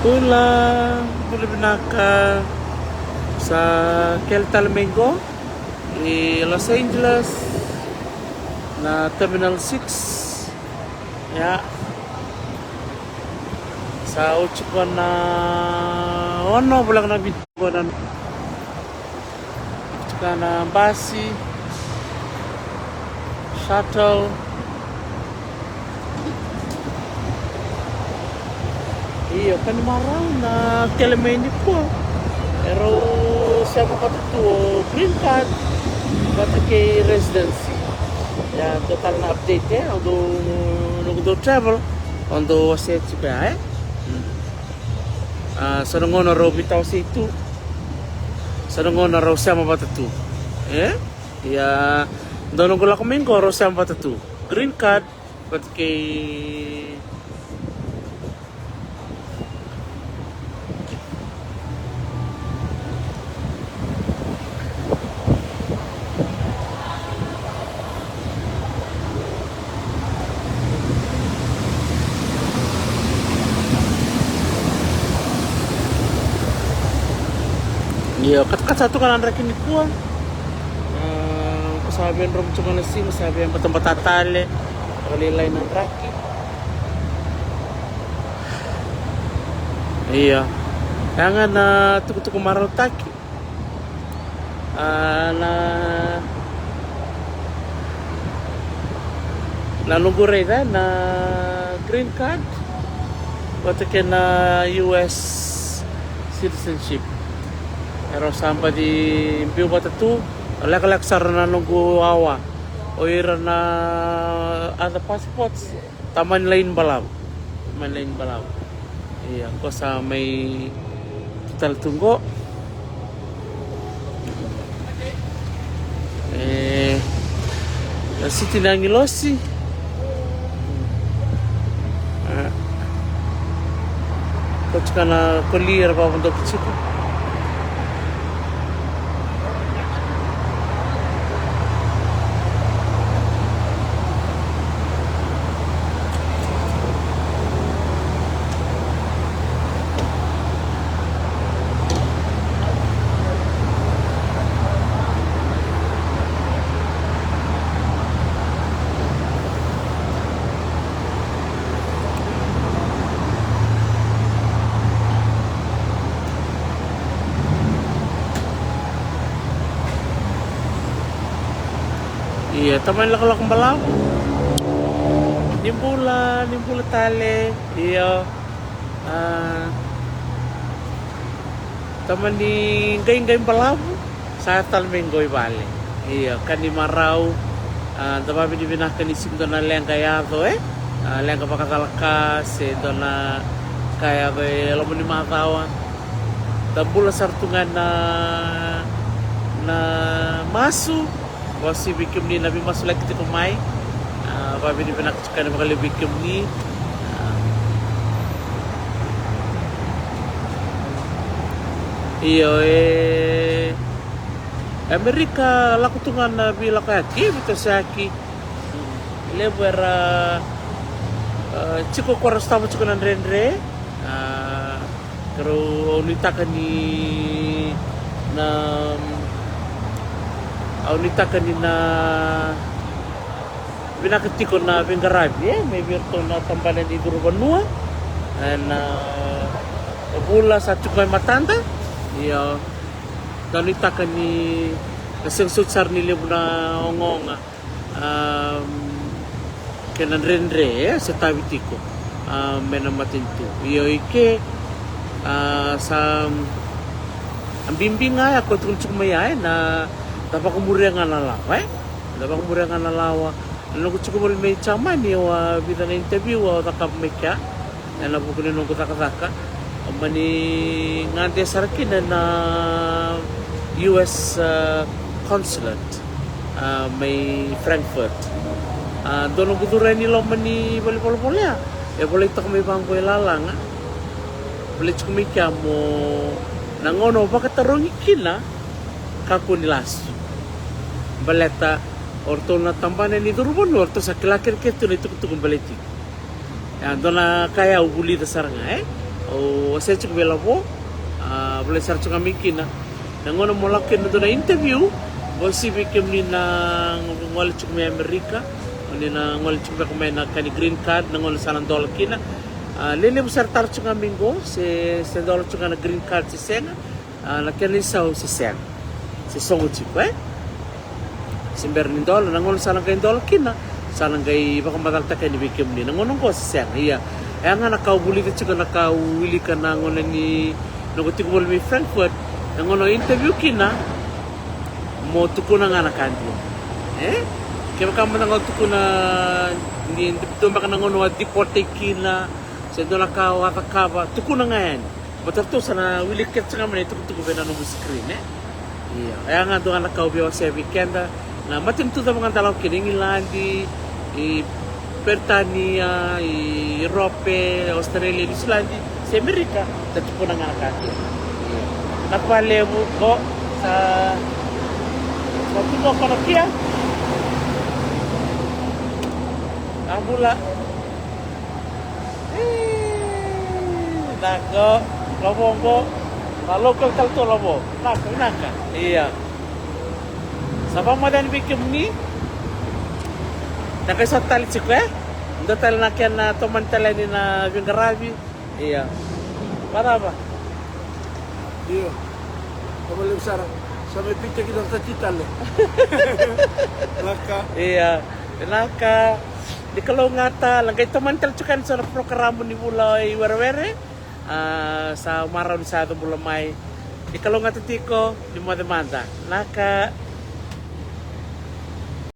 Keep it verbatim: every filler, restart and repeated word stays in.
Bula, bula vinaka. Sa kele tale mai qo i Los Angeles na Terminal six. Ia, sa oti qo na ono, voleka na vitu qo na Tiko na basi, shuttle. Io, ka ni marau na kele mai nikua. E rau sema vata tu o green card vata kei residency. Ia, dua tale na update, e, o dou, noqu dou travel, o dou wasea tiko ya, e. Mm. A, so na gauna rau veitawasei tu. So na gauna rau sema vata tu. E? Ia, dua noqu lako mai qo rau sema vata tu. Green card vata kei. Io, katakata tu ga na draki nikua. A, ko sa via dromu tu ga na siga, sa via batabata tale. Vakalailai na draki. Io. Ia ga na tukutuku marautaki. A, na, na noqu raica na green card vata kei na U S citizenship. E rau sa baci biu vata tu, lekaleka sara na noqu awa. O ira na other passports, tamani laini balavu. Tamani laini balavu. Ia, ko sa mai tale tu qo. E, na siti na agilosi. E, ko tiko na koli era vavadaki tiko. Ia, tamani lakolako balavu. Ni bula, ni bula tale. Io. A, tamani qaiqai balavu. Sa tale mai qo i vale. Io, ka ni marau. A, da vavinavinaka ni sega dua na leqa e yaco, e? A, leqa vakacalaka se dua na ka e yaco e loma ni macawa. Da bula sara tu ga na, na masu. Vakauasivi kemuni na veimasulaki tiko mai. A, vavinavinaka tiko yani vakalevu vei kemuni. A, io, e, Amerika lako tu ga na veilakoyaki, e, veitosoyaki. Levu era, a, tiko ko ra sotava tiko na dredre. A, Keirau, au nuitaka ni na, au nuitaka ni na vinaka tiko na veiqaravi, e, mai vei iratou na tabana ni curu vanua. E, na, e, vula sa tiko e matada. Ia, au nuitaka ni na sega soti sara ni levu na ogaoga. Am, kei na dredre, e, se tavi tiko, a, mai na matanitu. Io, i ke, a, sa, a, bibi ga ya ko tukuna tiko mai ya, e, na, da vakamuria ga na lawa, e. Da vakamuria ga na lawa. Na noqu tiko voli mai Jamani, au a vica na interview au cakava mai kea. Ena vuku ni noqu cakacaka, mani gade sara kina na U S, a, consulate, a, mai Frankfurt. A, dua noqu curu yani loma ni valenivolavola ya, e volaitaka mai vaqo e lalaga. Volai tiko mai kea mo na gauna o vakatarogi kina, kakua ni lasu. Baleta o ratou na tabana ni curu vanua, o ratou sa kila kerekere tu na itukutuku baleti. Ia, dua na ka ya au vulica sara ga, e? Au wasea tiko vei Lavo, a, volai sara tiko ga mai kina na gauna mo lako kina dua na interview. Qo se vei kemuni na gole tiko mai Amerika, o ni na gole tiko beka mai na ka ni green card, na gauna sa na dola kina. A, lelevu sara tara tiko ga mai qo, se, se dola tiko ga na green card se sega. A, na kena isau se sega, se sogo tiko, e? Se bera ni dola, na gauna sa na qai dola kina, sa na qai vakamacalataka yani vei kemuni. Na gauna oqo se sega, ia. E a ga na ka au vulica tiko, na ka au wilika na gauna ni noqu tiko voli mai Frankfurt, na gauna au interview kina, mo tukuna ga na ka dina. E? Kevaka mada ga au tukuna ni dua beka na gauna au a deportei kina, se dua na ka au a cakava, tukuna ga yani. Baleta ratou sa na wilika kece ga mai na itukutuku vei na nomu screen, e? Ia, e a ga dua ga na ka au via wasea vei keda. Na matanitu cava ga da lako kina, i Igiladi, i Peritania, i Europe, Australia, New Zealand, se Amerika, da tukuna ga na ka kina. Ia. Na ka levu, qo, sa, sa tu qo kono kia. A bula. Vinaka, Lavo qo. Na local tale tu Lavo. Vinaka, vinaka. Ia. Sa vakamoce yani vei kemuni. Na qai sota tale tiko, e? Dua tale na kena tomani tale yani na veiqaravi. Ia. Marava. Io. Vakalevu sara. Sa mai pitaki na tati tale. Vinaka. Ia. Vinaka. Ni kalougata, la qai tomani tale tiko yani so na porokaramu ni vula i werewere. A, sa marau ni sa yaco bula mai. Ni kalougata tiko, ni moce mada. Vinaka.